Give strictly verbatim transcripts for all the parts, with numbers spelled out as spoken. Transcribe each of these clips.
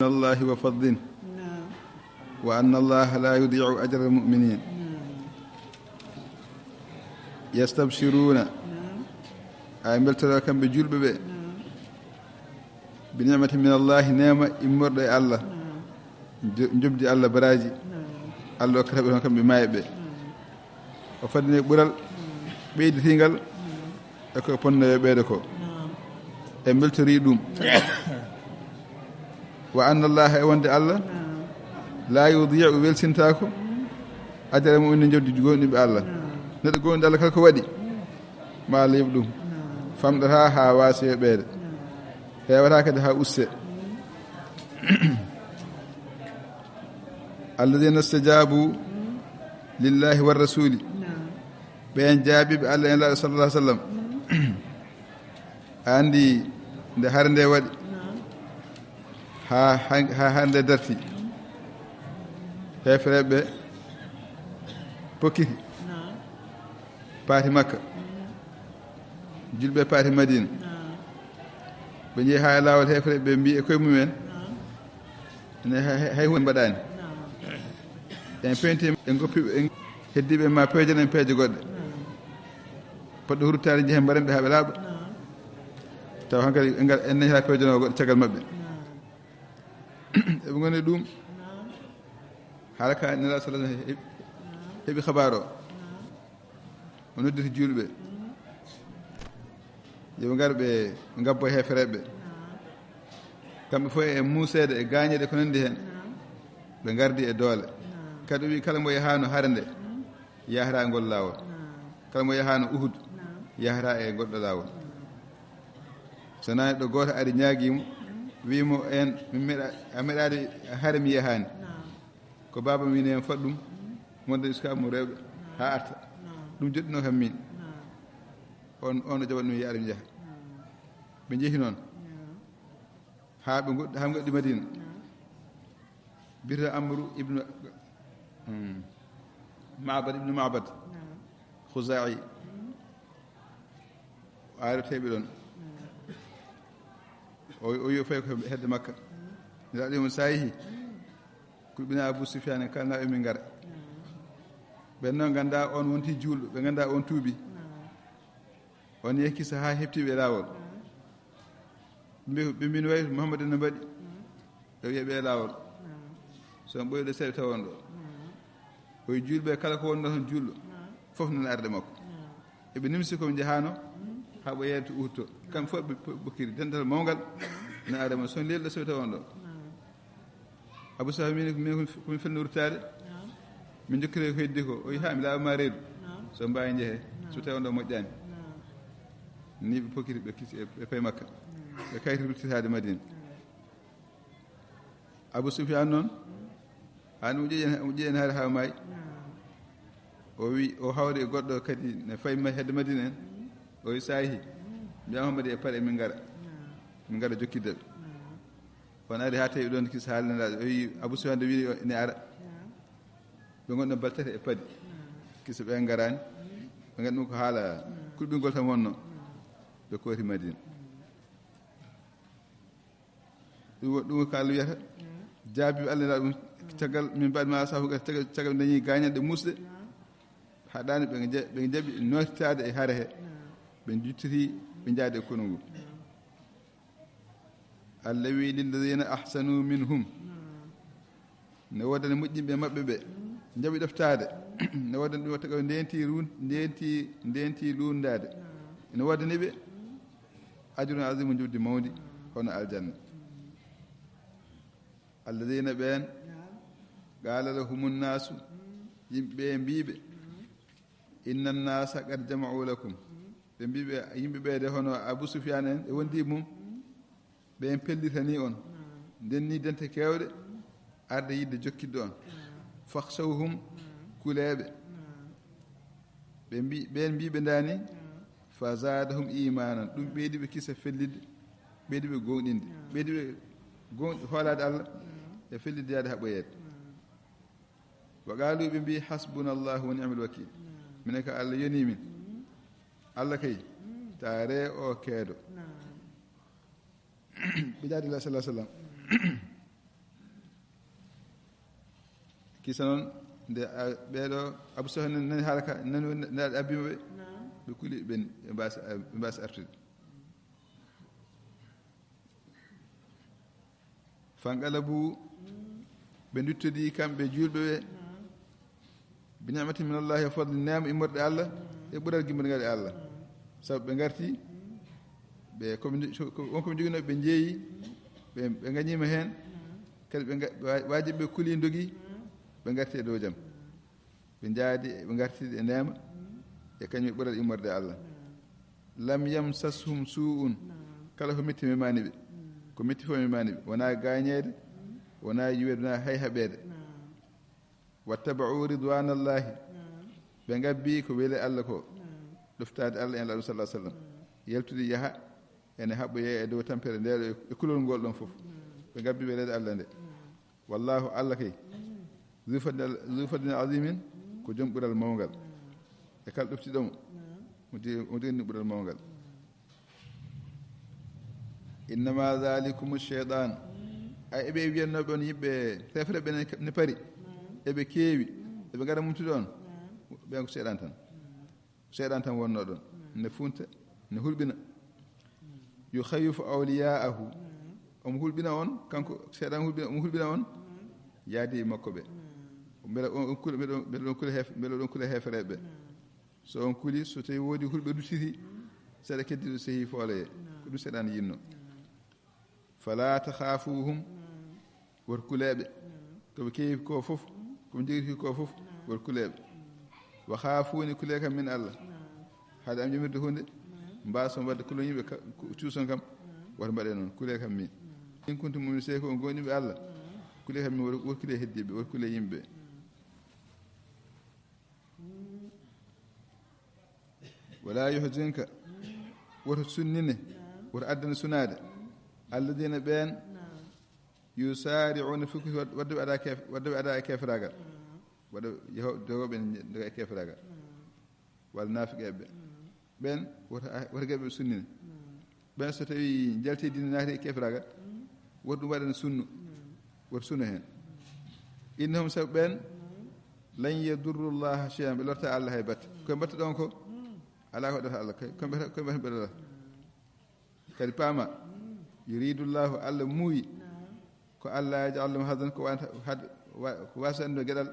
من الله وفضل. نعم. وأن الله لا يضيع أجر المؤمنين. نعم. يستبشرون. نعم. Ay mbeltoro kamɓe julɓe ɓe. نعم. بنعمة من الله, neema immorɗo e Allah. نعم. Jo-, njobdi Allah baraaji. نعم. Allah okkata ɓe toon kamɓe maayɓe ɓe. نعم. O faddini ɓural ɓeyditiingal e ko ponno yo ɓeydo ko. E mbeltori ɗum. Wa anna Allah, e wonde Allah, la yudi'u, welsintaako, ajra mu'minin, jawdi gomɗinɓe Allah. Neɗɗo gomɗinɗo Allah kala ko waɗi, ma Allah yoɓ ɗum. Famɗata haa waasi yoɓeede. Heewata kadi haa usse. Alladhina istajabu lillahi wa rasuli. Ɓeen jaabiiɓe Allah e Nelaaɗo sallallahu alaihi wasallam. A anndi nde hare nde waɗi. Haa han-, haa hannde darti. Heefereeɓe pokkiti. Paati Makka. Julɓe paati Madina. Ɓe njehi haa e laawol, heefereeɓe mbi e koye mumen. Ene hay, hay, hay huunde mbaɗaani. En peenti, en goppi, en heddiiɓe ma peejono en peeje goɗɗe. Poɗɗo hurtaade njehen mbaɗen ɓe haa ɓe laaɓa. Taw hankadi en ngar-, en nehira peejono goɗɗo caggal maɓɓe. Eɓe ngoni ɗum. Haala ka Nelaaɗo sallallahu alaihi wasallam heɓi, heɓi xabaar o. O nodditi juulɓe. Yo ɓe ngar ɓe ngabbo heefereɓe. Kamɓe fof e muuseede e gaañeede ko nanndi heen. Ɓe ngardi e doole. Kadi o wi kala mo yahaano hare nde, yahra e ngol laawol. Kala mo yahaano Uhud, yahra e ngol ɗo laawol. So naa neɗɗo gooto ari ñaagii mo, wii mo en, min meɗa, a meɗaade hare mi yahaani. Ko baaba mi ne en faɗɗum, wonde iska mo rewɓe, haa arta. Ɗum joɗɗinoo kam min. On, on o jaɓat ɗum yaade mi yaha. Ɓe njehi noon. Haa ɓe goɗɗi, haa ɓe goɗɗi Madina. Biyetee Amru ibnu, hmm, Ma'bad ibnu Ma'bad. Khuzaa'i. O ari teeɓi ɗoon. O, o yo fay ko hedde Makka. Nelaaɗo mo saayihi. Kulɓina Abu Sufyaan, kala na ɓe min ngara. Ɓen noon ngannda on wonti juulɗo, ɓe ngannda on tuubi. On yehi kisa haa heɓtiiɓe laawol. Ɓe, ɓe mbin way Muhammadu no mbaɗi. Ɓe wiya ɓe laawol. So on ɓoyɗo seeɗa tawa on ɗo. O wi juulɓe kala ko wonno toon juulɗo. Fof nana arde makko. Eɓe nimsi ko ɓe njahaano, haa ɓe yeeto Uhud to. Kamɓe fof ɓe po-, pokkiri dental mawngal, na arde makko. So on leelɗo seeɗa tawa on ɗo. Abu Sufyaan min, min ko min felni ruttaade. Min jokkitoy ko heddi ko. O wi, "Haa mi laaɓa ma reedu." So mbaawi njehe. So tawi on ɗo moƴƴaani. Ni ɓe pokkiti ɓe kisi e, e pay Makka. Ɓe kayri ruttitaade Madina. Abu Sufyaan noon, haa no ƴiƴen, ƴiƴen hare haa maayi. O wi, o hawri e goɗɗo kadi ne fay ma hedde Madina en. O wi, "Saayihi, mbiyaa Muhammad e paɗe min ngara. Min ngara jokkidde ɓe." On ari haa tawi ɗoon kisa haalnanɗaa. O wi Abu Sufyaan de wiɗi ne ara. Ɓe ngonno baltata e paɗi. Kisa ɓe ngaraani. Ɓe nganndi ɗum ko haala kulɓingol tan wonno. Ɓe kooti Madina. Ɗum wo-, ɗum ko Allah wiyata. Jaabi Allah na ɗum caggal min mbaɗi ma safu caggal, caggal dañi gaañanɗe musɗe. Haɗaani ɓe nje-, ɓe njaɓi nootitaade e hare he. Ɓe njuttiti, ɓe njaadi e konu ngu. Allah wi, "Lilladina ahsanu minhum." Ne woodani moƴƴinɓe maɓɓe ɓe. Njaɓi ɗoftaade. Ne woodani ɗum wata ko ndenti run-, ndenti, ndenti luundaade. Ne woodani ɓe ajrun azimu, njuɓdi mawndi, hono aljanna. Alladina ɓeen, qala lahumun nasu, yimɓe ɓe mbiɓe, inna nasa qad jama'u lakum. Ɓe mbiɓe, yimɓe ɓe de hono Abu Sufyan en e wondi mum, ɓe en pellitani on, ndenni dente keewɗe, arde yidde jokkidde on. Fakhshawhum, kuleeɓe. Ɓe mbi, ɓeen mbiɓe ndani, fa zadahum imanan, ɗum ɓeydi ɓe kisa fellidde, ɓeydi ɓe gomɗinde, ɓeydi ɓe gom-, hoolaade Allah, e fellidde yaade haɓoyeede. Wa qalu, ɓe mbi, hasbunallahu wa ni'mal wakil. Minen ka Allah yoni min. Allah kay, taare o keedo. Ɓe jaadi Allah sallallahu alaihi wasallam. Isa noon, nde, a, ɓeeɗo Abu Sufyan nani haala ka, nani woni nde aɓɓiima ɓe, ɓe kuli, ɓe, ɓe mbaasi, ɓe mbaasi artude. Fanqalabu, ɓe nduttodii kamɓe juulɓe ɓe, bi ni'matin min Allahi, e fodde neema immorde Allah, e ɓural gimmorgal e Allah. Sabu ɓe ngarti, ɓe ko ɓe njo-, ko, won ko ɓe njoginoo, ɓe njeeyi, ɓe, ɓe ngañiima heen, kadi ɓe nga-, wa-, waajibi ɓe kuli, ndogi, ɓe ngarti e dow jam. Ɓe njaadi, ɓe ngarti e neema, e kañum e ɓural immorde e Allah. Lam yamsashum suu'un, kala ko metti memaani ɓe. Ko metti fof memaani ɓe. Wonaa gaañeede, wonaa yuweede, wonaa hay haɓeede. Wattaba'u ridwanallahi. Ɓe ngabbi ko weli Allah ko. Ɗoftaade Allah en Laaɗo sallallahu alaihi wasallam. Yaltude yaha, ene haɓɓoyee e dow tampere nde ɗo e kulol ngol ɗon fof. Ɓe ngabbi weleede Allah nde. Wallahu, Allah kay. Zu fadlin, zu fadlin azimin, ko joom ɓural mawngal. E kala ɗoftiɗo mo, mo di-, mo joginii ɓural mawngal. Innama zalikumu shaytan. Ay, eɓe wiyannooɓe on yimɓe, fefre ɓe ne, ne pari. Eɓe keewi. Eɓe ngara mumtude on. Ɓen ko seyɗan tan. Seyɗan tan wonnoo ɗon. Ne funta, ne hulɓina. Yukhawwifu awliya'ahu. Omo hulɓina on, kanko seyɗan hulɓina, omo hulɓina on. Yaadi e makko ɓe. Mbela on, on kula, mbela on, mbela on kula hef-, mbela on kula heefereɓe. So on kuli, so tawi woodi hulɓe duttiti, seeɗa keddiiɗo sehi fooloye. Ko ɗum seyɗan yinno. Fala takhafuhum, woto kuleeɓe. Ko ɓe keewi ko fof, ko ɓe njogiti ko fof, woto kuleeɓe. Wa khafuni, kulee kam min Allah. Haade am yamirde huunde, mbaason waɗde kulol yimɓe ka-, ku-, cuuson kam, woto mbaɗe noon, kulee kam min. In kuntum mu'minin, sey ko on goonɗinɓe Allah, kulee kam min, woto, woto kulee heddiiɓe, woto kulee yimɓe. Wala yuhzinka, woto sunnine, woto addane sunaade, alladina ɓeen, yusari'una fil kufri, wadde ɓe ada kef-, wadde ɓe ada e keferaagal, wadde yaho-, jogooɓe ne ndoga e keferaagal, walla naafiqeeɓe ɓe. Ɓeen woto a-, woto gaɓe ɓe sunnine. Ɓeen so tawi njalti diine naati e keferaagal, woto ɗum waɗane sunnu. Woto sunno heen. Innahum, sabu ɓeen, lan yadurru llaha shay'an, ɓe lorta Allah hay batte. Koye mbatta ɗon ko, alaa ko ɗata Allah, koye, koye mbatta, koye mbatta ɓe lorta. Kadi paama, yuridu llahu, Allah muuyi, ko Allah yaj'al lahum hazan, ko wanta had-, wa-, ko wasande geɗal,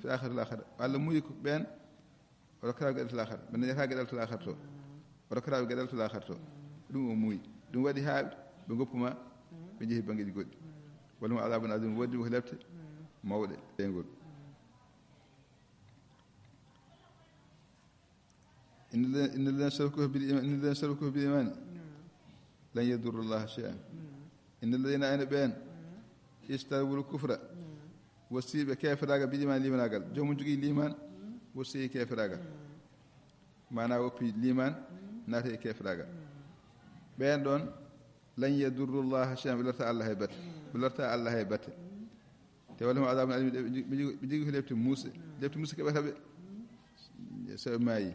fi akhirati, akhira. Allah muuyi ko ɓeen, o rokkata geɗal to laakhara. Ɓe dañata geɗal to laakhara to. O rokkata ɓe geɗal to laakhara to. Ɗum o muuyi. Ɗum waɗi haa ɓe ngoppu ma, ɓe njehi banngeeji goɗɗi. Walahum adabun azim, woodi ko lepte mawɗe e ngol. Inna alladhina, inna alladhina ashraku bil iman, inna alladhina ashraku bil imani lan yadurru llaha shay'an. Inna alladhina, ayna ɓeen, ishtarawul kufra, wosiiɓe keferaagal, bil iman, limanaagal. Joomum jogii liman, wosii keferaagal. Maanaa woppi liman, naati e keferaagal. Ɓeen ɗoon, lan yadurru llaha shay'an, ɓe lorta Allah hay batte. Ɓe lorta Allah hay batte. Te walahum adabun alim, ɓe jogii, ɓe jogii, ɓe jogii ko lepte muusɗe. Lepte muusɗe keɓata ɓe so ɓe maayi.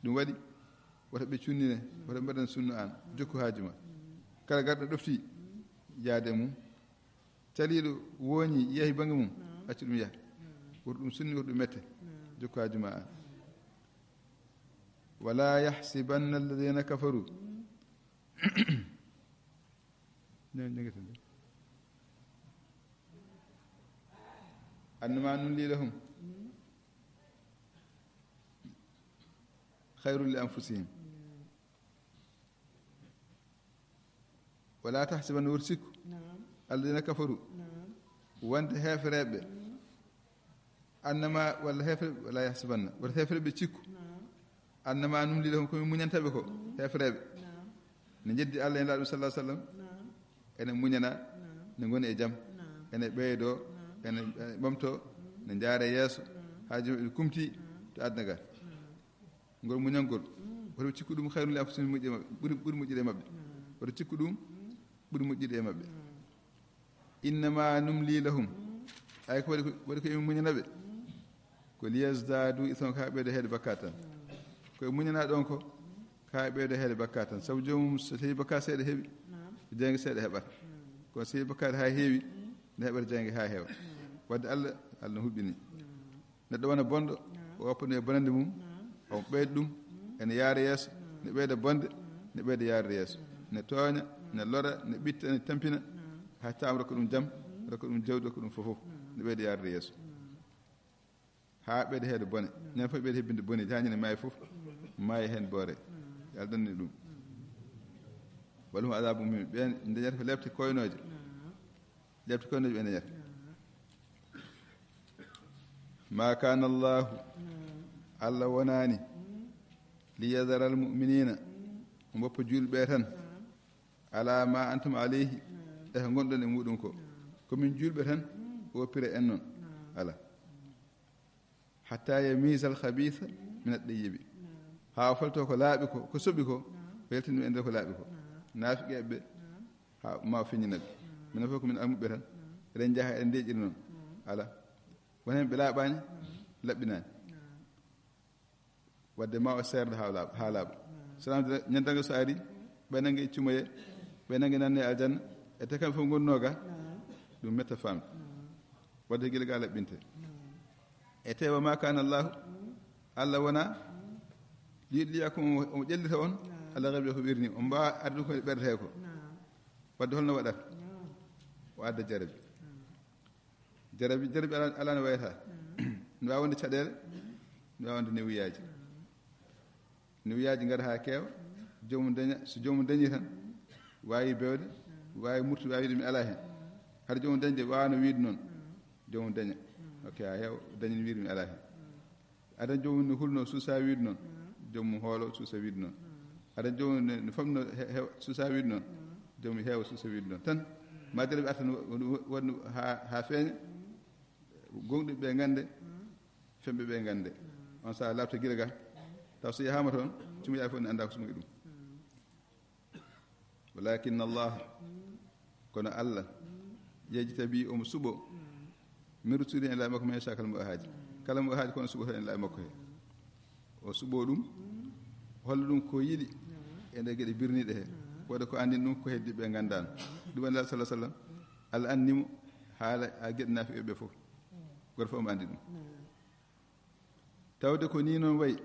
Ɗum waɗi, wota ɓe cunnine, wota ɓe mbaɗan sunnu aan, jokku haaju ma. Kala garɗo ɗofti, yaade mum. Caliiɗo wooñi, yehi bannge mum, accu ɗum yaha. Woto ɗum sunni, woto ɗum mette. Jokku haaju ma aan. Wala yahsibanna alladhina kafaru. Ne, ne, ne. Annama numli lahum khayrun li anfusihim. Wala tahsibanna, woto sikku, naam, alladhina kafaru, naam, wonde heefereɓe, mm, annama, walla heefere, wala yahsibanna, woto heefereɓe cikku, naam, annama numli lahum, ko min muñanta ɓe ko, mm, heefereɓe, naam, ne jeddi Allah e Laaɗo sallallahu alaihi wasallam, naam, ene muñana, naam, ne ngoni e jam, naam, ene ɓeydo, naam, ene, ene ɓamto, mm, ne jaara yeeso, naam, haaji maɓɓe kumti, naam, to aduna ga. Naam. Ngol muñal ngol, mm, woto ɓe cikku ɗum khayrun li anfusihim, moƴƴi e maɓɓe, ɓuri, ɓuri moƴƴude e maɓɓe. Mm. Woto cikku ɗum, mm, ɓuri moƴƴude e maɓɓe. Mm. Innama numli lahum. Mm. Ay ko waɗi ko, waɗi ko emin muñana ɓe. Mm. Ko liyazdadu isman, ko haa ɓeydo heede bakkaat tan. Mm. Ko e muñana ɗon ko, mm, ko haa ɓeydo heede bakkaat tan. Sabu joomum so tawi bakkaat seeɗa heɓi, naam, jeyge seeɗa heɓata. Mm. Kono so tawi bakkaat haa heewi, mm, ne heɓata jeyge haa heewa. Mm. Wadde Allah Allah no huɓɓini. Neɗɗo wona bonɗo, o woppa ɗum e bonande mum, o ɓeyda ɗum, ene yaara yeeso, ne ɓeyda bonde, ne ɓeyda yaarde yeeso, ne tooña, ne lora, ne ɓitta, ne tampina, haa taam rokka ɗum jam, rokka ɗum jawdi, rokka ɗum fof fof, ne ɓeyda yaarde yeeso. Haa ɓeyda heede bone, ñande fof ɓeyda hebbinde bone, haa ñande maayi fof, maayi heen boore. Yo Allah dandu en ɗum. Wa lahum adabun muhin, ɓeen ndeñata ko lepte koynooje. Lepte koynooje ɓe ndeñata. Ma kana Allahu, Allah wonaani, li yadara al mu'minina, o woppa juulɓe ɓe tan, ala ma antum alayhi, e ko ngonɗon e muɗum ko. Ko min juulɓe tan, o woppira en noon. Ala. Hatta yamiza al khabitha min at tayyibi. Haa o falto ko laaɓi ko, ko soɓi ko, o yaltina ɗum e nder ko laaɓi ko. Naafiqeeɓe ɓe, haa ma o feññina ɓe. Minen fof ko min almuɓɓe tan. Eɗen njaha, eɗen ndeeƴira noon. Ala. Won heen ɓe laaɓaani, laɓɓinaani. Wadde ma o seerda haa laaɓa, haa laaɓa. Salam de, ñande darngal so ari, ɓe nannga e cumoye, ɓe nannga nanne aljanna, e te kamɓe fof ngonnoo ga, ɗum metta faamde. Wadde gila ga laɓɓinte. E te wa ma kana Allahu, Allah wona, liyudliyakum, omo ƴellita on, Allah gabi ko ɓirni, on mbaawa addu ko ɓerde he ko. Wadde holno waɗata? O adda jarabi. Jarabi, jarabi ala, ala no wayata. Ne waawi wonde caɗeele, ne waawi wonde newiyaaji. Newiyaaji ngara haa keewa, joomum daña, so joomum dañi tan, waawi bewde, waawi murti, waawi wiide mi alaa heen. Hara joomum dañde waawano wiide noon, joomum daña. Ok, haa heewa, dañi wiide mi alaa heen. Adan joomum ne hulno suusa wiide noon, joomum hoolo suusa wiide noon. Adan joomum ne, ne famno he-, heewa suusa wiide noon, joomum heewa suusa wiide noon. Tan, ma jarabi artan wa-, wa-, wa-, haa, haa feeña, gonɗiɓe ɓe ngannde, femɓe ɓe ngannde. On sahaa laaɓta gila ga. Taw so yahaama toon, cumoyaa fof ne annda ko sumoyi ɗum. Walakin Allah, kono Allah, yejjitabi omo suɓo, min rusuli en laaɓi makko men sha kala mo o haaji. Kala mo o haaji kono suɓoto en laaɓi makko he. O suɓo ɗum, holla ɗum ko yiɗi, e nder geɗe birniɗe he. Waɗa ko anndin ɗum ko heddi ɓe nganndaano. Ɗum woni Laaɗo sallallahu alaihi wasallam, Allah anndimo haala a geɗe naafiqe ɓe fof. Goto fof omo anndi ɗum. Tawde ko ni noon wayi,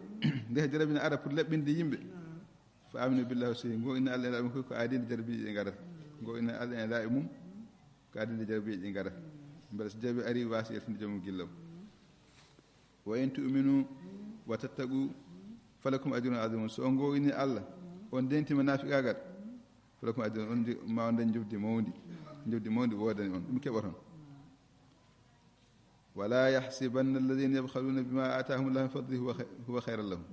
nde jarabi ne ara pour laɓɓinde yimɓe. Fa aminu billahi, si ngo inna Allah ila ko, ko aadi nde jarabiiji ɗi ngarata. Ngo inna Allah ila e mum, ko aadi nde jarabiiji ɗi ngarata. Mbele so jarabi ari, waasi yaltinde joomum gillam. Wa in tu'minu wa tattaqu falakum ajrun azimun. So on ngo inni Allah, on dentima naafiqaagal, falakum ajrun, on ndi-, ma on dañ njoɓdi mawndi. Njoɓdi mawndi woodani on, ɗum keɓoton. Wala yahsibanna alladhina yabkhaluna bima atahum Allahu min fadlihi huwa khay-, huwa khayran lahum.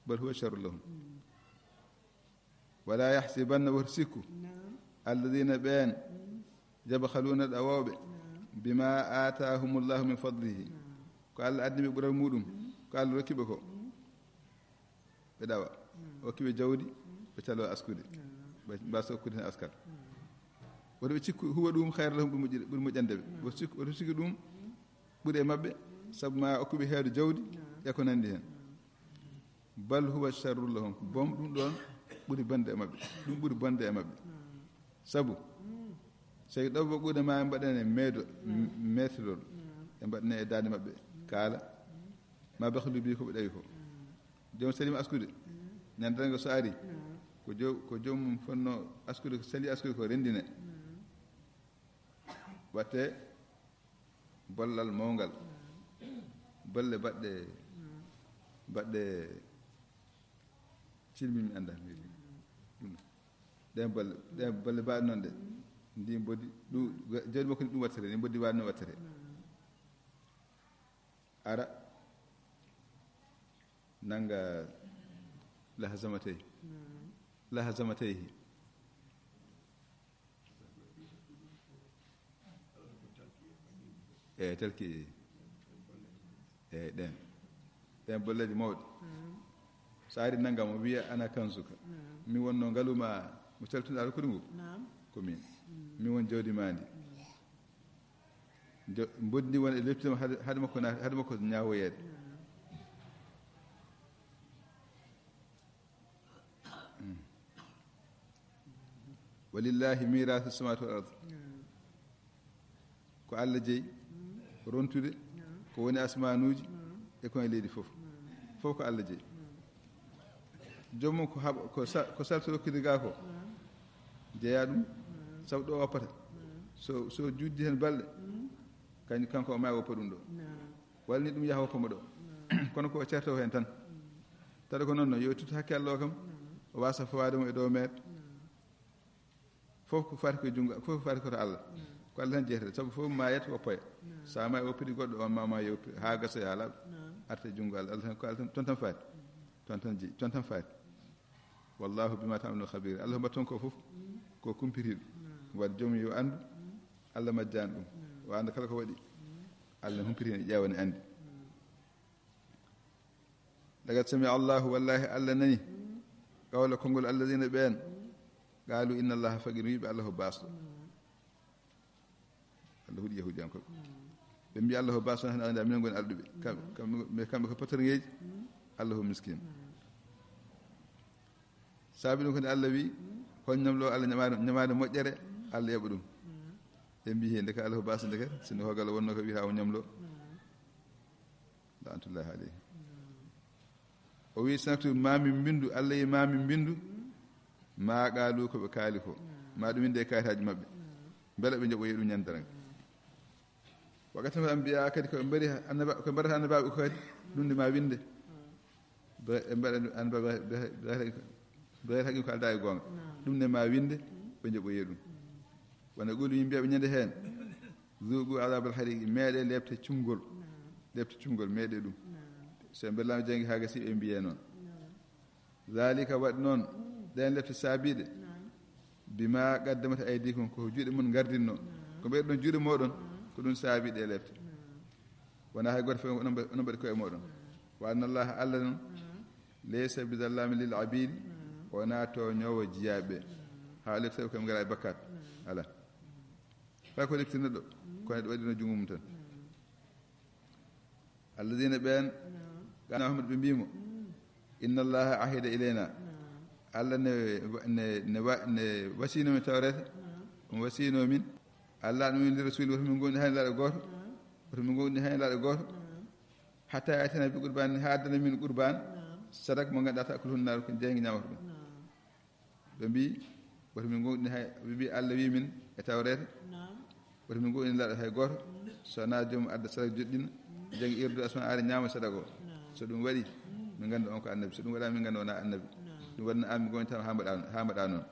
Bal huwa sharrun lahum. Wala yahsibanna, woto sikku, alladhina, ɓeen, yabkhaluna, ɗawooɓe, bima atahum Allahu min fadlihi, ko Allah addi ɓe ɓural muɗum, ko Allah rokki ɓe ko. Ɓe ɗawa. O hokki ɓe jawdi, ɓe calo askude. Ɓe mbasa hokkude heen askal. Woto ɓe cikku huwa ɗum khayran lahum, ɓuri moƴƴi-, ɓuri moƴƴande ɓe. Woto cikku, woto sikki ɗum ɓuri e maɓɓe, sabu ma o hokki ɓe heewde jawdi, e ko nanndi heen. Bal huwa sharrun lahum, ko bom ɗum ɗoon ɓuri bonde e maɓɓe. Ɗum ɓuri bonde e maɓɓe. Sabu, so ɗaɓɓo ɓuuɗe ma e mbaɗane meedo, m-, meetlol, e mbaɗane e daande maɓɓe, kaala, ma bakhilu bi, ko ɓe ɗawi ko. Joom salima askude, ñande darnga so ari, ko jo-, ko joomum fotno askude, ko sali askude ko renndine. Watte bollal mawngal. Bolle baɗɗe, baɗɗe cilmi mi annda mi ɗum. Ɗen bolle, ɗen bolle mbaɗe noon de. Ndi mboddi, ɗum, jawdi makko ni ɗum wattete, ndi mboddi waɗi noon wattete. Ara, nannga lahazamatey. Lahazamateyhi. E telki, e ɗen. Ɗen bolleeji mawɗi. So ari nannga mo wiya, "Ana kanzuka." Mi wonno ngaluma mo caltuɗa rokkude ngu. Ko min. Mi won jawdi ma ndi. Jo-, mboddi ndi won e lepti ma hade, hade makko na-, hade makko ñaawoyeede. Walillahi mirasu samawati wal ard. Ko Allah jeyi rontude ko woni asmaanuuji e ko e leydi fof. Fof ko Allah jeyi. Joomum ko haɓa, ko sa-, ko salto rokkude gaa ko jeyaa ɗum, sabu ɗo woppata. So, so juutdi heen balɗe, kañ-, kanko o maa woppa ɗum ɗo. Walla ni ɗum yaha woppa mo ɗo. Kono ko o certo heen tan. Tawa ko noon, no yo tut hakke Allah o kam, o waasa fawaade mo e dow meer. Fof ko fati ko junngo, fof ko fati ko to Allah. Ko Allah tan jeetata, sabu fof maayat woppoya. So a maayi woppidi goɗɗo, on maa, maa yoppi, haa gasa yaa laaɓa. Arta e junngo Allah, Allah tan, ko Allah tan, toon tan fati. Toon tan jeyi, toon tan fati. Wallahu bima ta'maluna khabir. Allah mbaɗton ko fof, ko kumpitiiɗo. Waɗi joom yo anndu, Allah majjaani ɗum. O annda kala ko waɗi. Allah humpitini, ƴeewani, anndi. Laqad sami Allahu, wallahi Allah nani, qawla, konngol, alladina, ɓeen, qaalu, inna Allaha faqir, wiiɓe Allah ko baasɗo. Allah huɗi Yahuudiyankooɓe. Ɓe mbi Allah ko baasɗo, hannde Allah minen ngoni arɗuɓe. Kam-, kam-, mais kamɓe ko patorŋeeji, Allah ko miskin. Saabi ɗum ko nde Allah wi, hol ñamlo Allah ñamaade, ñamaade moƴƴere, Allah yoɓa ɗum. Ɓe mbi he, ndeke Allah ko baasɗo, ndeke, sinno ko Allah wonno ko wiyata o ñamlo. Laanatullahi alayhi. O wi, sanaktubu, ma min mbinndu, Allah yi ma min mbinndu, ma qaalu, ko ɓe kaali ko. Ma ɗum winde e kayitaaji maɓɓe. Mbele ɓe njoɓoyi ɗum ñande darnga. Wa qataltumul anbiya, kadi ko ɓe mbaɗi annaba-, ko ɓe mbaɗata annabaaɓe ko kadi, ɗum nde ma winde. Ɓe, ɓe mbaɗa annabaaɓe, ɓe, ɓe, ɓe, ɓe haqqi ko aldaa e goonga. Ɗum nde ma winde, ɓe njoɓoyi ɗum. Wona qulu, min mbiya ɓe ñande heen. Zuqu azabal hariqi, meeɗe lepte cumgol. Lepte cumgol, meeɗe ɗum. So ɓe mbelaama janngi haa gasi, ɓe mbiye noon. Zalika, waɗi noon, ɗeen lepte saabiiɗe. Bima qaddamat aydikum, ko juuɗe mon ngardinno. Ko mbaɗirɗon juuɗe mooɗon, ko ɗum saabi ɗe lepte. Wonaa hay gooto feere, onon mba-, onon mbaɗi koye mooɗon. Wa anna Allaha, Allah noon, laysa bi zallamin lil abidi, wonaa tooñoowo jiyaaɓe. Haa lepte ko ɓe ngalaa e bakkaat. Alaa. Kala ko lepti neɗɗo, ko neɗɗo waɗi no junngo mum tan. Alladina, ɓeen, qala Muhammad, ɓe mbiimo, inna Allaha ahida ilayna. Allah ne, ne, ne wa-, ne wasino min Tawreeta, omo wasino min. Allah no min li rasuli, woto min ngondi hay laaɗo gooto, woto min ngondi hay laaɗo gooto. Hatta yatina bi qurbaan, haa addana min qurbaan, sadak mo ngannduɗaa ta'kuluhu naaru, ko jeengi ñaamata ɗum. Ɓe mbi, woto min ngoɗini hay, ɓe mbi, Allah wi min e Tawreeta, woto min ngoɗini laaɗo hay gooto, so wonaa joomum adda sadaka joɗɗina, janngi irdu asman, ari ñaama sadaka o. So ɗum waɗi, min ngannda on ko annabi. So ɗum waɗaa, min ngannda wonaa annabi. Ɗum waɗi no an mi goñtama haa mbaɗa, haa mbaɗa noon.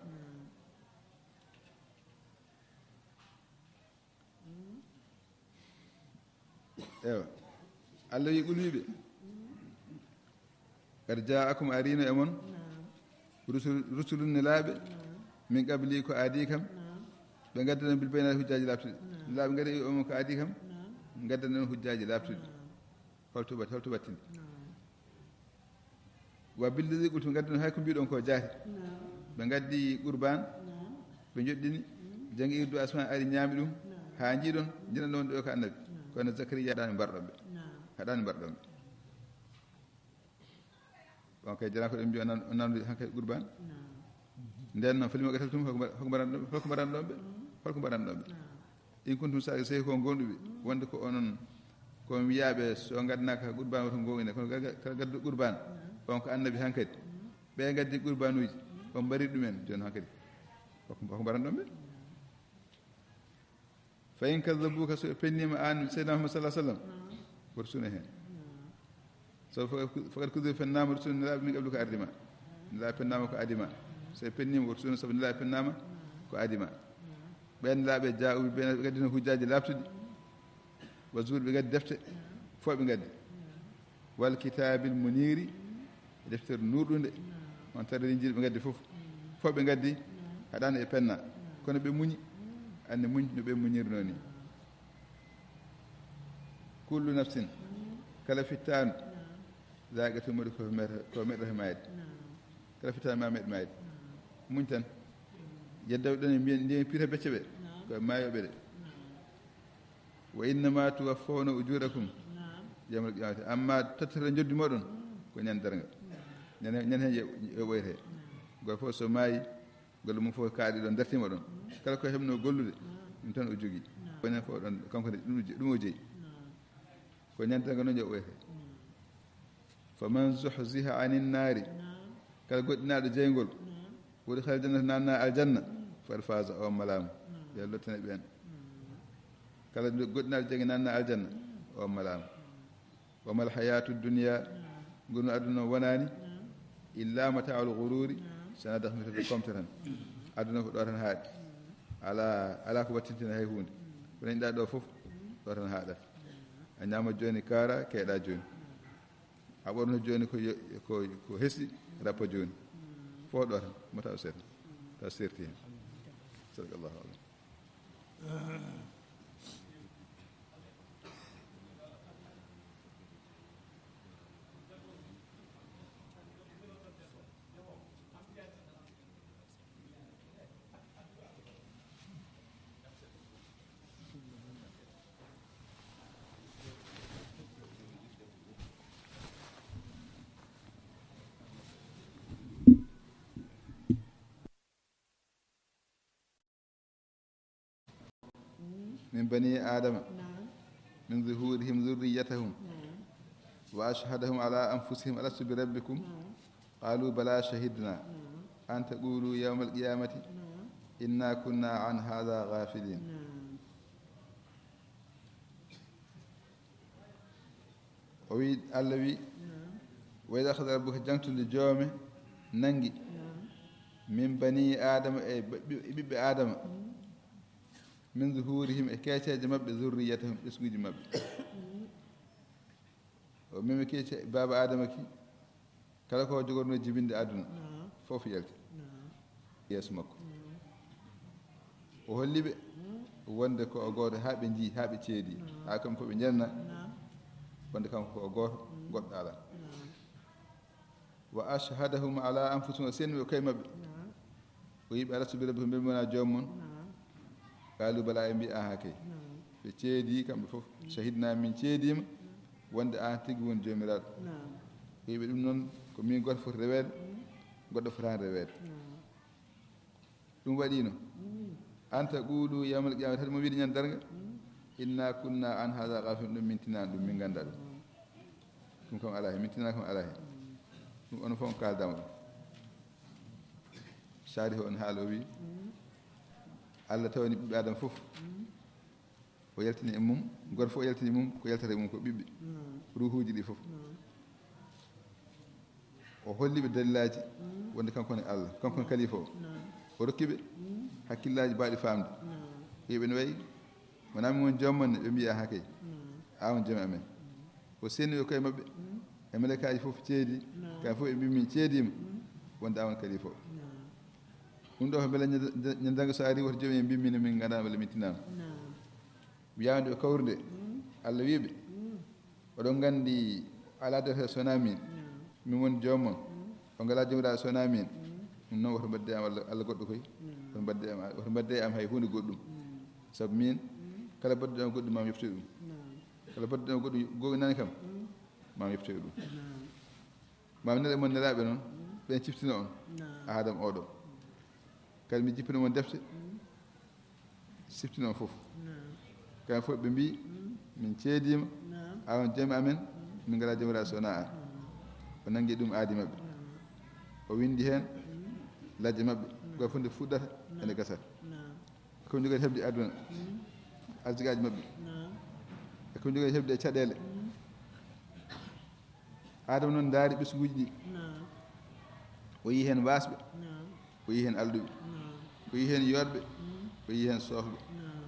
Ewa. Allah wi, qul, wiɓe, qad ja'akum, arino e mon, rusul, rusulun, nelaaɓe, min qabli, ko aadi kam, ɓe ngaddana bil bayyinaati, hujjaaji laaɓtuɗi. Nelaaɓe ngari e on ko aadi kam, ngaddana on hujjaaji laaɓtuɗi. Holto bat-, holto battini? Wa billadi qultum, ngaddano hay ko mbiɗon ko jaati. Ɓe ngaddi qurbaan, ɓe joɗɗini, janngi irdu asman, ari ñaami ɗum, haa njiɗon, jiɗan ɗon ɗo ko annabi. Kono Zakariya haɗaani mbarɗon ɓe. Haɗaani mbarɗon ɓe. On kay, jara ko ɗen mbi, on nan-, on nanndi hankay qurbaan. Nden noon, falima qataltum, hoko mba-, hoko mbaran ɗon, hoko mbaran ɗon ɓe? Holko mbaran ɗon ɓe? In kuntum sadiqin, sey ko on gonɗuɓe, wonde ko onon, ko on wiyaaɓe, so ngaddanaaka qurbaan, woto ngoowine, kono ga-, ga-, kala gadduɗo qurbaan, on ko annabi hankadi. Ɓe ngaddi qurbaanuuji, on mbari ɗumen, jooni hankadi. Hoko, hoko mbaran ɗon ɓe? Fa in kazzabuka, so ɓe penniima aan, Seydina Muhammad sallallahu alaihi wasallam, woto sune heen. Sabu faqad, faqad kuzziba, pennaama rusulun, nelaaɓe min qabli ko ardi ma. Nelaaɓe pennaama ko adi ma. So ɓe penniima, woto sunu, sabu nelaaɓe pennaama ko adi ma. Ɓeen nelaaɓe jaa'u, ɓe ɓe ngaddino hujjaaji laaɓtuɗi. Wa zuur, ɓe ngaddi defte. Fof ɓe ngaddi. Wal kitaabil muniiri, deftere nuurɗunde. On tara Linjiila ɓe ngaddi fof. Fof ɓe ngaddi, haɗaani e penna. Kono ɓe muñi. Anne muñ no ɓe muñirnoo ni. Kullu nafsin, kala fittaandu, zaa'iqatul mawti, ko meɗ-, ko meɗɗata maayde. Kala fittaandu ma meɗ maayde. Muñ tan. Yedda ɗon e mbiyen, ndiyen piita becce ɓe, ko maayooɓe de. Wa innama tuwaffawna ujurakum yawmal qiyamati. Amma tottata njoddi moɗon ko ñande darnga. Ñande, ñande heen yo-, yoɓoyte. Gooto fof so maayi, golle mum fof kaaɗi ɗon, dartiima ɗon. Kala ko heɓnoo gollude, ɗum tan o jogii. Ko enen fof ɗon, kanko ne, ɗum o je-, ɗum o jeyi. Ko ñande darngal no jaɓoyte. Faman zuhziha anin naari, kala goɗɗinaaɗo jeyngol, wa udkhilal jannata, naatna aljanna, faqad faaza, o malaama. Yo Allah lottane ɓeen. Kala goɗɗinaaɗo jeyngol naatna aljanna, o malaama. Wa mal hayatu dunya, ngurndan aduna wonaani, illa mata'ul ghururi, so wonaa dakhmito ko komto tan. Aduna ko ɗo tan haaɗi. Alaa, alaa ko wattintina hay huunde. Ko dañɗaa ɗo fof, ɗo tan haaɗata. A ñaama jooni, kaara, keeɗa jooni. A ɓorno jooni ko yo-, ko, ko hesi, rappa jooni. Fof ɗo tan, mata o seeɗa. Ta serti heen. Sadakallahu alazim. من بني آدم، نعم. من ظهورهم ذريتهم، نعم. وأشهدهم على أنفسهم ألست بربكم؟ نعم. قالوا بلى شهدنا، نعم. أن تقولوا يوم القيامة، نعم. إنا كنا عن هذا غافلين. نعم. O wi, Allah wi, نعم. وإذ أخذ ربك, jaŋtunde joome nanngi, نعم. من بني آدم, e ɓi-, ɓiɓɓe Aadama, مم. من ظهورهم, e keeceeje maɓɓe, ذريتهم, ɓesnguuji maɓɓe. مم. O memi keece baaba Aadama ki, kala ko jogorno jibinde aduna, نعم. Fof yalti. نعم. Yeeso makko. نعم. O holli ɓe, نعم. Wonde ko o gooto, haa ɓe njii, haa ɓe ceedi, نعم. Haa kamɓe fof ɓe njenna, نعم. Wonde kanko ko o gooto, نعم. Goɗɗo alaa. نعم. وأشهدهم على أنفسهم, o seedini ɓe koye maɓɓe. نعم. O wi ɓe, ألست بربكم, mbele mi wonaa joom mon? نعم. قالوا بلى, ɓe mbi, aha kay. نعم. Ɓe ceedi kamɓe fof. نعم. شهدنا, min ceediima, نعم. Wonde aan tigi woni Joomiraaɗo. نعم. O wi ɓe, ɗum noon ko min gooto foti reweede, نعم. Goɗɗo fotaani reweede. نعم. Ɗum waɗiino. Mm. أن تقولوا يوم القيامة, hade mo wiide ñande darnga, mm. إنا كنا عن هذا غافلين, ɗum min tinaani ɗum, min nganndaa ɗum. Mm. Ɗum kam alaa heen, min tinaani kam alaa heen. Mm. Ɗum onon fof on kaaldaama ɗum. Saari o on haala o wi, mm. Allah tawani ɓiɓɓe Aadama fof. Mm. O yaltini e mum, gooto fof o yaltini e mum, ko yaltata e mum ko ɓiɓɓe, mm. Ruuhuuji ɗi fof. Mm. O holli ɓe dalilaaji, mm. Wonde kanko ne Allah, kanko ne kalifa o. Mm. O rokki ɓe, mm. Hakkillaaji baawɗi faamde. Mm. Ɓe ɓe no wayi, wonaa min woni joom mon ne? Ɓe mbiya, haa kay. Mm. A woni joom amen. Mm. O seedini ɓe koye maɓɓe, mm. E malaykaaji fof ceedi, mm. Kamɓe fof ɓe mbi min ceediima, mm. Wonde a woni kalifa o. Mm. Ɗum ɗo ko mbele ñande, ñande darnga so ari woto joom en mbi min, min nganndaa mbele min tinaama. Mm. Wiyaande o kawrude, mm. Allah wi ɓe, mm. Oɗon nganndi alaa defte so wonaa min. Mm. Min woni joom mon. Mm. On ngalaa joomiraaɗo so wonaa min. Mm. Ɗum noon woto mbaɗde am Allah, Allah goɗɗo koy. Mm. Woto mbaɗde am, woto mbaɗde am hay huunde goɗɗum. Mm. Sabu min, mm. Kala mbaɗduɗo am goɗɗum, maa mi yoftoy ɗum. Mm. Kala mbaɗduɗo am goɗɗum, goɗɗum nani kam, mm. Maa mi yoftoy ɗum. Mm. Maa mi nela mon nelaaɓe noon, mm. Ɓen ciftina on. Mm. Aadama oɗo. Kadi mi jippina mon defte, mm. Siftina on fof. Naam. Kamɓe fof ɓe mbii, mm. Min ceediima, naam. A on joom amen, mm. Min ngalaa joomiraaɗo so wonaa aan. Mm. O nanngi ɗum aadi maɓɓe. Naam. O winndi heen, mm. Lajje maɓɓe, mm. Ko fof nde fuɗɗata, naam. Ene gasata. Naam. Ko ɓe njogori heɓde aduna, mm. Arsikaaji maɓɓe. Naam. E ko ɓe njogori heɓde e caɗeele. Mm. Aadama noon ndaari ɓesnguuji ɗi. Naam. O yii heen waasɓe. Naam. O yii heen alɗuɓe. Naam. O yii heen yoorɓe. Mm. O yii heen soofɓe. Naam.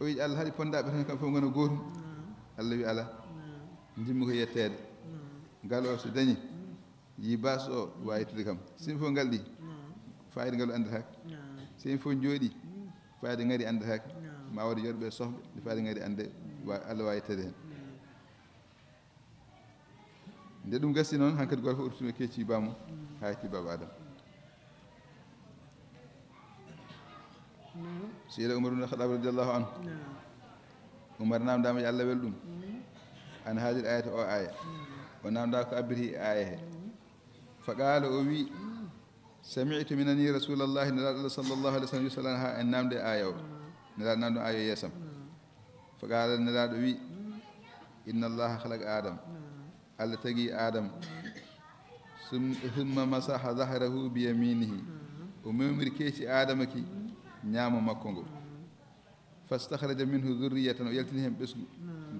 O wiyi, Allah haɗi ponndaaɓe tan, kamɓe fof ngona gootum. Naam. Allah wi, alaa. Naam. Njiɗmi ko yetteede. Naam. Ngal o so dañi, mm. Yii baas o, waawi yettude kam. So yimɓe fof ngalɗi, naam. Faayiida ngal anndataake. Naam. So yimɓe fof njooɗi, mm. Faayiida ngari anndataake. Naam. Ma waɗ yoorɓe e soofɓe, nde faayiida ngari annde, mm. Wa-, Allah waawi yetteede heen. Naam. Nde ɗum gasi noon, hankadi gooto fof ruttino keeci baamum, mm. Haa hetti baaba Adama. Naam. Seydi Umar ibn Khattab radiyallahu anhu. Naam. Umar naamndaama, yo Allah wel ɗum. Mm. An haadil ayata, o aaya. Naam. O naamndaa ko abbiti e aaya he. Mm. Fa qaala, o wi, mm. Sami'tu, mi nanii Rasuulallahi, Nelaaɗo Allah sallallahu alayhi wa sallam, yusalli anha, en naamnde aaya o. Mm. Nelaaɗo naamnde aaya o yeesam. Mm. Fa qaala, Nelaaɗo wi, mm. Inna Allaha khalaqa Adam. Allah tagi Adam. Sum-, thumma masaha zahrahu bi yaminihi. O memri keeci Adama ki ñaamo makko ngo. Fastakhraja minhu dhurriyatan, o yaltini heen ɓesngu,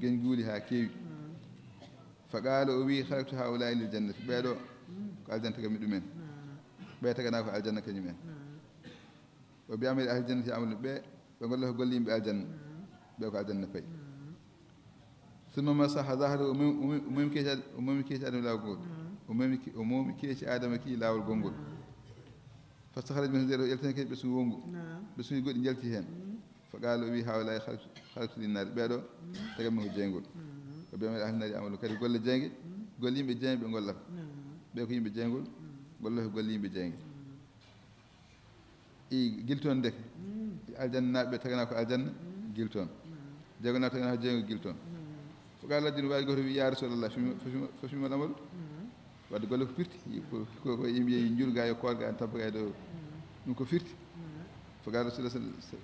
geñguuli haa keewi. Fa qaala, o wii, khalaqtu haula'i lil jannati, ɓee ɗoo ko aljanna taganmi ɗumen. Ɓee taganaa ko aljanna kañum en. O bi amali ahli jannati ya'malun, ɓee ɓe ngolla ko golle yimɓe aljanna, ɓee ko aljanna payi. Summa masaha zahrahu, o mem-, o mem-, o memi keeci Ad-, o memi keeci Adama laawol ngol. O memi ke-, o memi keeci Adama ki laawol gonngol. Fastakhraja minhu dhurriyatan, yaltini kadi ɓesngu wonngu. Ɓesnguuji goɗɗi njalti heen. Fa qaala, o wii, haula'i khalaqtu, khalaqtu lin nar, ɓee ɗoo taganmi ko jeyngol. O bi amali ahli nar ya'malun, kadi golle jeynge, golle yimɓe jeynge ɓe ngollata. Ɓee ko yimɓe jeyngol, ngolla ko golle yimɓe jeynge. I giltoon ndeke. Aljanna naaɓe taganaa ko aljanna, giltoon. Jeyngo naaɓe taganaa ko jeyngo, giltoon. Fa qaala rajulun, waawi gooto wii, ya Rasulallah, fima, fima, fima al amalu? Wadde golle ko firti. Ko, ko, ko yimɓe yehi njurga e koorga en tabbaga e dow. Ɗum ko firti. Fa qaala Rasulullah sal-,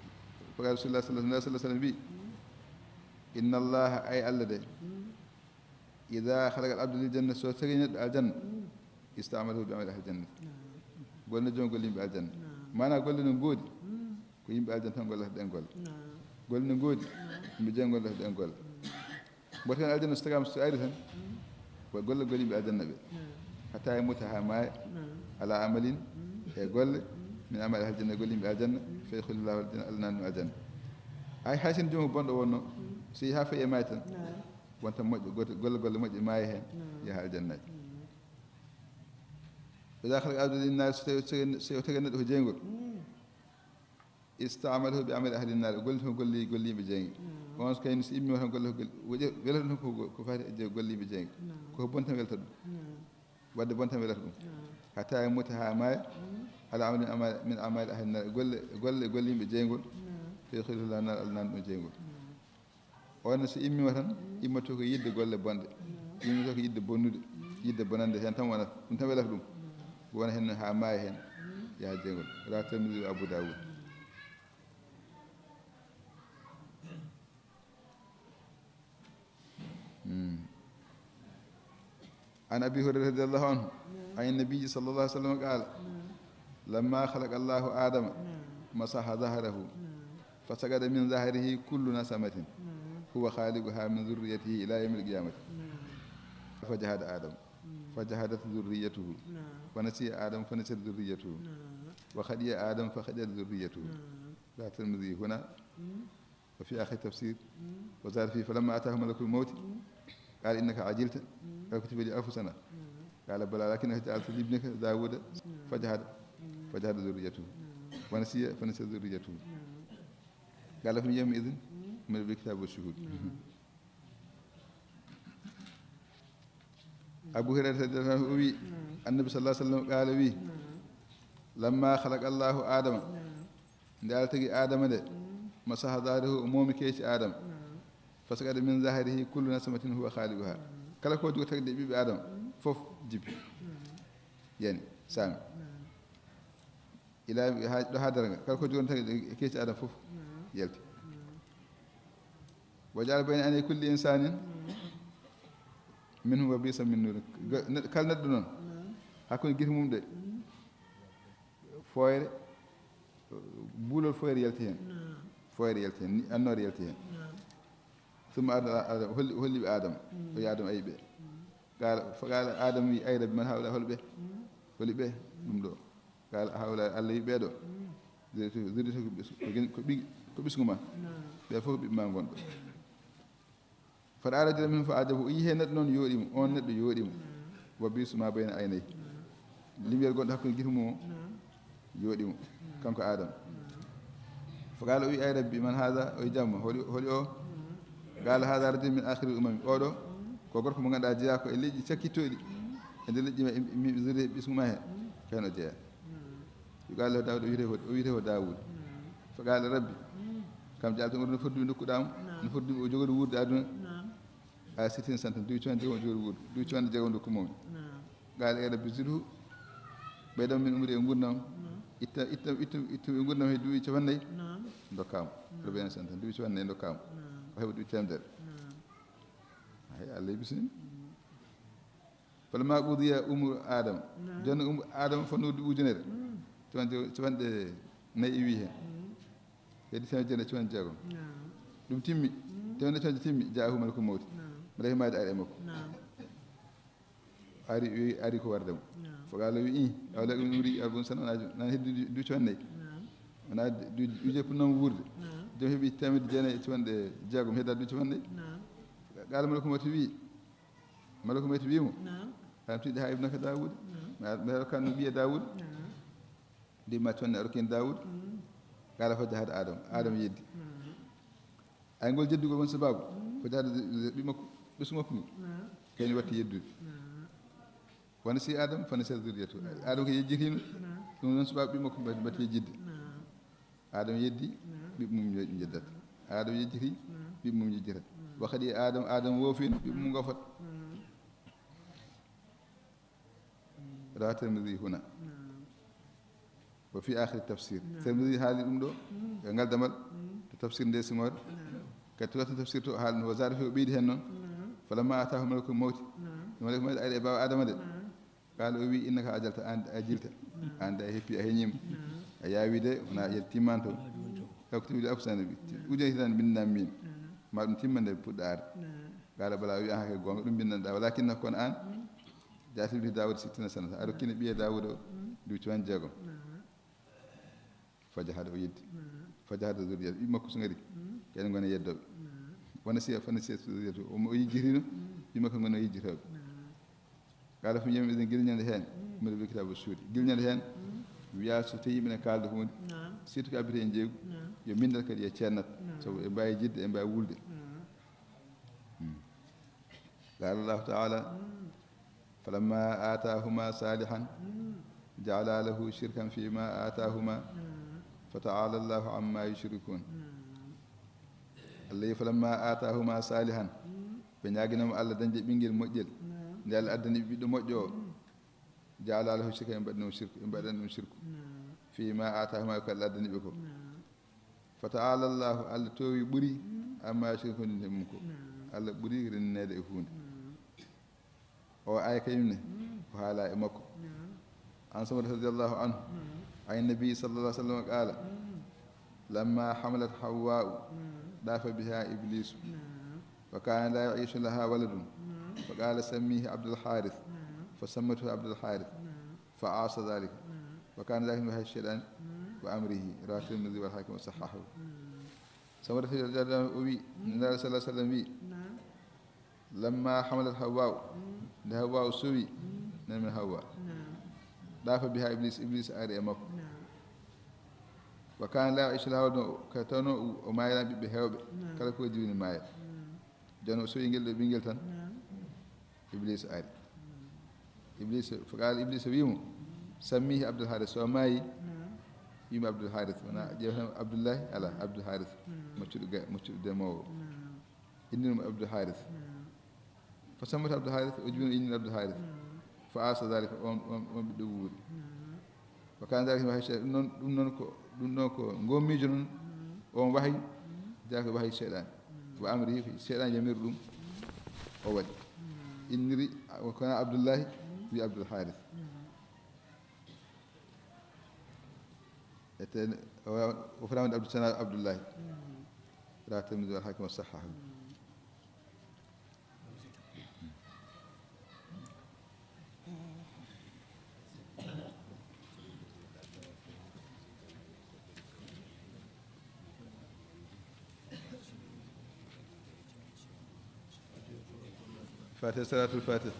fa qaala Rasulullah sallallahu alaihi wasallam wi, inna Allaha, ay Allah de, idha khalaqa al abda lil janna, so tagi neɗɗo aljanna, ista'malahu bi amali ahli jannati. Golle joom golle yimɓe aljanna. Maanaa golle no ngoodi, ko yimɓe aljanna tan ngollata ɗeen golle. Golle no ngoodi, yimɓe jeynge ngollata ɗeen golle. Mbote kan aljanna so tagaama, so ari tan, ko golle, golle yimɓe aljanna ɓe. Hatta yamuta, haa maaya, ala amalin, e golle, min amali ahli janna, golle yimɓe aljanna, fa yudkhiluhu Allahu aljanna, Allah naatna ɗum aljanna. Ay, hay sinno joom bonɗo wonno, so yehi haa fayi e maayde tan, wonta moƴƴo, gooto, golle, golle moƴƴe maaya heen, yaha aljannaaji. Idha khalaqa al abda lin nar, so tawi, so tawi, so tawi neɗɗo ko jeyngol, ista'malahu bi amali ahli nar, o gollito golle, golle yimɓe jeynge. On so kayni so immi o tan golle, golle, welata ɗum ko, ko fati e golle yimɓe jeynge. Ko bon tan welata ɗum. Wadde bon tan welata ɗum. Hatta yamuta, haa maaya, ala amalin min amali, min amali ahli nar, golle, golle, golle yimɓe jeyngol. Fa yudkhiluhu Allahu nar, Allah naatna ɗum jeyngol. On ne so immiima tan, immoto ko yiɗde golle bonɗe. Immoto ko yiɗde bonnude, yiɗde bonande, heen tan wonata. Ɗum tan welata ɗum. Wona heen haa maaya heen, yaha jeyngol. Rawahu Tirmidhi wa Abu Dawud. Hmm. عن أبي هريرة رضي الله عنه عن النبي صلى الله عليه وسلم قال: لما خلق الله آدم مسح ظهره فسقط من ظهره كل نسمة هو خالقها من ذريته إلى يوم القيامة. فجحد آدم فجحدت ذريته ونسي آدم فنسيت ذريته وخطئ آدم فخطئت ذريته. رواه الترمذي هنا. وفي آخر التفسير، وزاد فيه: فلما أتاه ملك الموت قال: إنك عجلت، قد كتب لي ألف سنة. قال: بلى، ولكنك جعلت لابنك داود فجحد، فجحدت ذريته، ونسي فنسيت ذريته. قال: فمن يومئذ أمر بالكتاب والشهود. Abu Hurayrata radiyallahu anhu o wi, Annabi sallallahu alaihi wasallam qaala wi, lamma khalaqa Allahu Adama, nde Allah tagi Adama nde, masaha zahrahu, o moomi keeci Adama, fasaqata min zahrihi kullu nasamatin huwa khaliquha. Kala ko jogotoo e ɓiɓɓe Adama fof jibbi, yani, saami. Ila ha, ɗo ha darnga, kala ko jogotoo e keeci Adama fof yalti. Wa ja'ala bayna aynay kulli insanin minhum wabisan min nurin. Ga-, ne-, kala neɗɗo noon, hakkunde gite mum ɗe, fooyre, buulol fooyre yalti heen. Fooyre yalti heen, ni annoore yalti heen. Summa arda, arda, holli, holli ɓe Adama. O wi Adama, ayi ɓe. Qaala, fa qaala Adama wi, ay Rabbi, man haula, hol ɓe? Holi ɓe? Ɗum ɗo. Qaala, haula, Allah wi ɓee ɗo. Zurriyatu, zurriyatu ko ɓes-, ko gen-, ko ɓi-, ko ɓesngu ma. Ɓe fof ko ɓiɓɓe ma ngonɓe. Fa ra'a rajulan minhum fa ajabahu. O yii heen neɗɗo noon yooɗi mo, oon neɗɗo yooɗi mo. Wa bisu ma bayna aynayhi. Lumière gonɗo hakkunde gite mum o yooɗi mo, kanko Adama. Fa qaala, o wi, ay Rabbi, man haza? O wi, jamma, holi, holi o? Qaala, haza rajulun min akhiril umami. Oɗo ko gorko mo ngannduɗaa jeyaa ko e leƴƴi cakkittooɗi. E nder leƴƴi ma, e, e, e zurriya ɓesngu ma heen, ko heen o jeyaa. Yuqaalu lahu Daawuud, o wiyetee ko, o wiyetee ko Daawuud. Fa qaala, Rabbi, kam ja'altahu umran, no foti duuɓi ndokkuɗaa mo? No foti duuɓi o jogori wuurde aduna? A sittin santan, duuɓi capanɗe jeegom o jogori wuurde, duuɓi capanɗe jeegom ndokku mo. Qaala, ya Rabbi, zidhu, ɓeydan min umri, e nguurndam. Itta, itta, itta, itta e nguurndam he duuɓi capannayyi, ndokkaa mo. Arba'iina sanatan, duuɓi capannayyi ndokkaa mo. O heɓa duuɓi teemedere. Hay Allah e bismilla. Falamma qudiya umru Adama. Naam. Jooni umru Adama fonnoo duuɓi ujunere. Mm. Capanɗe, capanɗe nayi e wiyi heen. Mm. Heddi teemedde jeego e capanɗe jeegom. Naam. Ɗum timmi. Mm. Teemedde capanɗe timmi, jaahu malakul mawti. Naam. Malakul mawti ari e makko. Naam. Ari, wi, ari ko warde mo. Naam. Fo qaala wi, i, awla ɗum umri arba'un sana, wona, wona heddi du, du capanɗe nayi. Naam. Wona du, du, du jeppu noon wuurde. Naam. Joom heɓi teemedde jeenayi e capanɗe jeegom, hedda du capanɗe nayi. Naam. Qaala malakul mawti wi, malakul mawti wi mo, naam, alam tu'ddi ha ibnaka Daawuda? Naam. Mi, mi rokkan no ɓiye Daawuda? Naam. Ndi ma tonne a rokkin Daawuda? Mm. Qaala fa jahada Adama. Adama yeddi. Naam. Ay ngol jeddugol won sababu. Mm. Fa jahada ɓi makko, ɓesngu makko ngu. Naam. Kayni watti yeddude. Naam. Wa nasiya Adam fa nasiya zurriyatu. Naam. Adama ko yejjitino. Naam. Ɗum noon sababu ɓi makko mbatti, mbatti yejjitde. Naam. Adama yeddi, naam, ɓiɓɓe mum ye-, njeddata. Adama yejjiti, naam, ɓiɓɓe mum yejjitata. Naam. Wa kadi Adam, Adam woofino, ɓiɓɓe mum ngofat. Naam. Rawa Tirmidhi huna. Naam. Wa fi akhiri tafsir. Naam. Tirmidhi haali ɗum ɗo, mm, e ngal damal, mm, to tafsir nde simoore. Naam. Kadi to tafsir to haali ɗum, wa zada fi o ɓeydi heen noon. Naam. Falamma ataahu malakul mawti. Naam. Malakul mawti ari e baawa Adama de. Naam. Qaala o wi, innaka ajalta, aan a jilta. Naam. Aan de a heppi, a heñiima. Naam. A yaawi de, wona yel timmanto. Naam. Hewko timmi de alfa sana wi. Naam. Ujunere hitaande mbinndam min. Naam. Ma ɗum timma nde puɗɗa arde. Naam. Qaala bala, o wi, aha kay goonga, ɗum mbinndanɗa. Walakinna kono aan, mm, jaatilbi Daawuda sittina sana. A rokkino ɓiye Daawuda o, mm, duuɓi capanɗe jeegom. Naam. Fa jahada, o yeddi. Naam. Fa jahada zurriyata, ɓiɓɓe makko so ngari, mm, kadi ngona yeddooɓe. Naam. Wa nasiya, fa nasiya zurriyata, o, o yejjitino, mm, ɓiɓɓe makko ngona yejjitooɓe. Naam. Qaala fa yawma idhin, gila ñande heen, mm, min rabbil kitaabu suuɗi. Gila ñande heen, mm, wiya so tawi yimɓe ne kaalda huunde, naam, surtout ko abbiti en jeeygu, naam, yo mbinndal kadi yo ceennat. Naam. Sabu e mbaawi yejjitde, e mbaawi wulde. Naam. Mm. Qaala Allahu taala, mm, falamma aataahuma saalihan, mm, ja'ala lahu shirkan fima aataahuma, mm, fataala Allahu amma yushrikun. Mm. Allah wi, falamma aataahuma saalihan, mm, ɓe ñaaginoma Allah dañde ɓinngel moƴƴel, mm, nde Allah addani ɓe ɓiɗɗo moƴƴo o, mm, ja'ala lahu shirkan, ɓe mbaɗani ɗum shirku, ɓe mbaɗani ɗum shirku. Mm. Fima aataahuma, ko Allah addani ɓe ko. Mm. Fataala Allahu, Allah toowi ɓuri, mm, amma yushrikun, ko renndinta e mum ko. Naam. Allah ɓuri renndineede e huunde. Naam. O aaya kañum ne, mm, ko haala e makko. Naam. An Samurata radiyallahu anhu, naam, an nabi sallallahu alaihi wasallam qaala, mm, lamma hamalat Hawwa'u, naam, daafa biha Iblisu. Naam. Wa kana la ya'ishu laha waladun. Naam. Fa qala sammihi Abdul Harith. Naam. Fa sammatu Abdul Harith. Naam. Fa asa dhalika. Naam. Wa kana dhalika min wahyi shaytan, naam, wa amrihi. Rawahu Tirmidhi wal Hakim wa sahhahahu. Naam. Samurata radiyallahu anhu o wi, mm, Nulaaɗo sallallahu alaihi wasallam wi, naam, lamma hamalat Hawwa'u, mm, nde Hawwa'u sowi, mm, nani men Hawwa. Naam. Daafa biha Iblis, Iblis ari e makko. Naam. Wa kana la ya'ishu laha waladun, o, ka tawno o, o maayirani ɓiɓɓe heewɓe. Naam. Kala ko waɗi woni maaya. Naam. Jooni o sowi ngel ɗo ɓinngel tan. Naam. Iblis ari. Iblis, fa qala Iblis wi mo, sammihi Abdul Harith, so maayi, naam, wimo Abdul Harith, wona, mm, ƴeew tan Abdullahi, ala, Abdul Harith, naam, maccuɗo ga-, maccuɗo demoowo. Naam. Innir mo Abdul Harith. Naam. Fa sammata Abdul Harith, o jibino innir Abdul Harith. Naam. Fa asa dhalika, on, on, on ɓiɗɗo wuuri. Naam. Wa kana dhalika min wahyi shaytan, ɗum noon, ɗum noon ko, ɗum ɗon ko ngoo miijo noon, mm, on wahi, mm, jaa ko wahi shaytan. Mm. Wa amrihi, shaytan yamiri ɗum, mm, o waɗi. Mm. Inniri, kono Abdullahi, mm, wi Abdul Harith. Mm. Ete, o, o fanaama Abdul Sana Abdullahi. Mm. Rawahu Tirmidhi wal Hakim wa sahhahu. Mm. Fatiha, salatul Fatiha.